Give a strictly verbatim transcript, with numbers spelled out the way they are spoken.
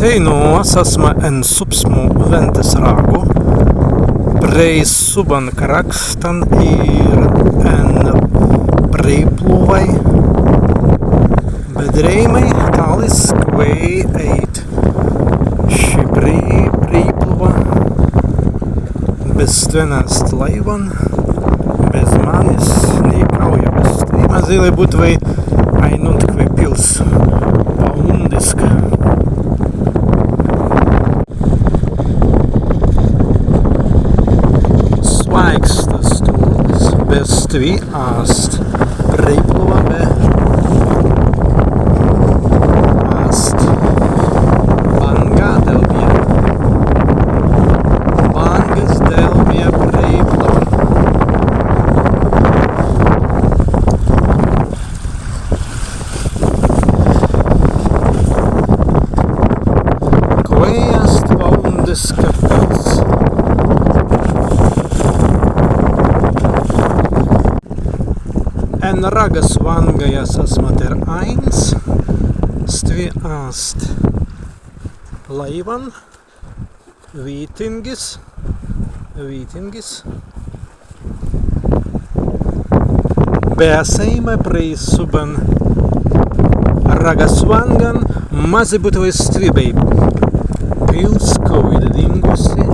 Teinū as asma en subsmu Wentes ragu, prei subban krakstan īr en Preiplūwai, be dirēimai tālis, kwēi ēit ši Prei-, Preiplūwa. Be stwen ast laīwan, be zmānes nikaujja be stwi. Mazīlai būtwei ainuntkwēi pils paundiska. Swāikstas turks, be stwi ast Preiplūwa be ast bānga delbja. Bāngas delbja Preiplūwan. Kwēi ast paundiska pils. En Ragas wāngai as asma tēr aīns, stwi ast laīwan, wītingis, wītingis. Be as ēimai prei subban Ragas wāngan, mazzi būtwei stwi bēi pils, kawīda dīngusi,